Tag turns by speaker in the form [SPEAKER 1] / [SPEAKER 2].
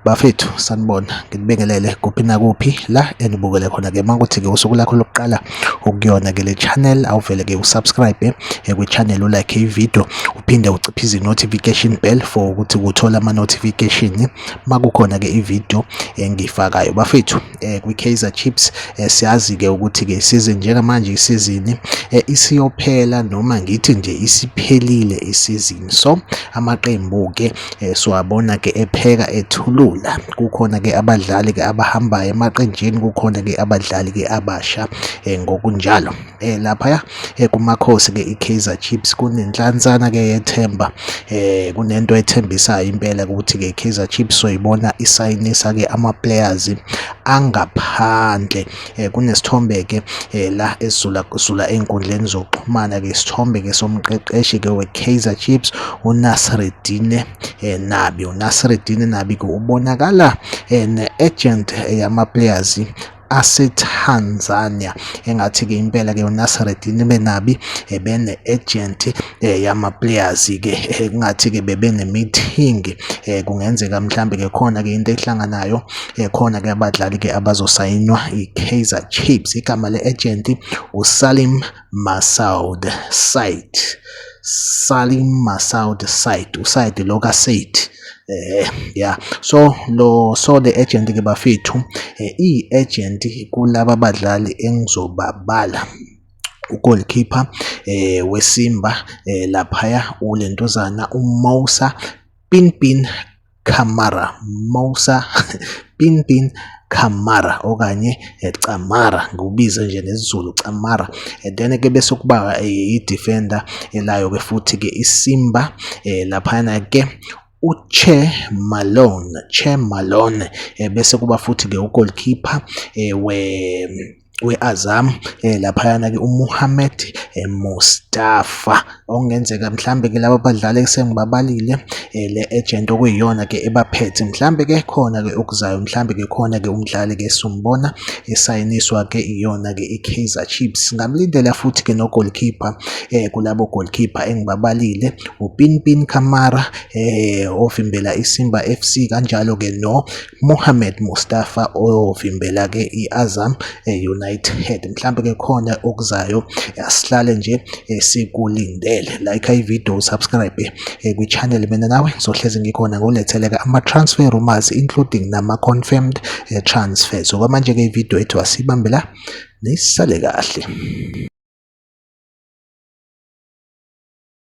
[SPEAKER 1] Bafethu, sanibona, nginibingelele kuphi nakuphi la enibukele khona-ke. Uma kuthi-ke usuku lakho lokuqala ukuyona-ke le channel, awuvele-ke usubscribe kwi-channel, ulike i-video, uphinde uciphize i-notification bell for ukuthi uthole ama-notification makukhona-ke i-video engiyifakayo. Bafethu, kwi-Kaizer Chiefs, siyazi-ke ukuthi-ke isizini njengamanje, isizini isiyophela, noma ngithi nje isiphelile isizini. So amaqembu-ke siwabona-ke epheka ethulula. Kukhona-ke abadlali-ke abahambayo emaqenjini, kukhona-ke abadlali-ke abasha ngokunjalo. Laphaya kumakhosi-ke i-Kaizer Chiefs kunenhlansana-ke yethemba, kunento ethembisayo impela ukuthi-ke i-Kaizer Chiefs soyibona isayinisa-ke ama-players angaphandle. Kunesithombe-ke la esizula zula ey'nkundleni zokuxhumana-ke, isithombe-ke somqeqeshi-ke we-Kaizer Chiefs uNasreddine Nabi. UNasreddine Nabi-ke ubonakala ne-agent yama-players aseTanzania. Engathi-ke impela-ke uNasreddine Nabi ebene-agent yama-players-ke, kungathi-ke bebene-meeting. Kungenzeka mhlambe-ke khona-ke into ehlanganayo, khona-ke abadlali-ke abazosayinwa i-Kaizer Chiefs. Igama le-agent uSalim Masoud Said, Salim Masoud Said, uSaid lo kaSaid. Yeah, so lo so le agent ke bafethu, i-agent kulaba badlali engizobabala: ugoalkeeper weSimba laphaya, ulentuzana uMousa Pinpin Kamara, Mousa Pinpin Kamara okanye Camara, ngiwubize nje ngesiZulu Camara. Then ke bese kuba i-defender elayo ke futhi ke iSimba laphana ke, uChe Malone, Che Malone. Bese kuba futhi ke ugoalkeeper we-Azam laphayana ke, uMohamed Mustafa. Okungenzeka mhlambe ke laba badlali esengibabalile, le agent okuyiyona ke ebaphethe, mhlambe ke khona ke okuzayo, mhlambe ke khona ke umdlali ke esimbona esayiniswa ke iyona ke i-Kaizer Chiefs. Singamlindela futhi ke no goalkeeper, kulabo goalkeeper engibabalile, uPinpin Kamara ovimbela iSimba FC, kanjalo ke no Mohamed Mustafa ovimbela ke i-Azam United. Mhlambe ke khona okuzayo, asihlale nje sikulindele. Like i-video, subscribe kwi-channel. Mina nawe ngizohlezi ngikhona ngolethele ke ama-transfer rumors, including nama-confirmed transfers. Okwamanje ke i-video ethu asibambe la, nisale kahle.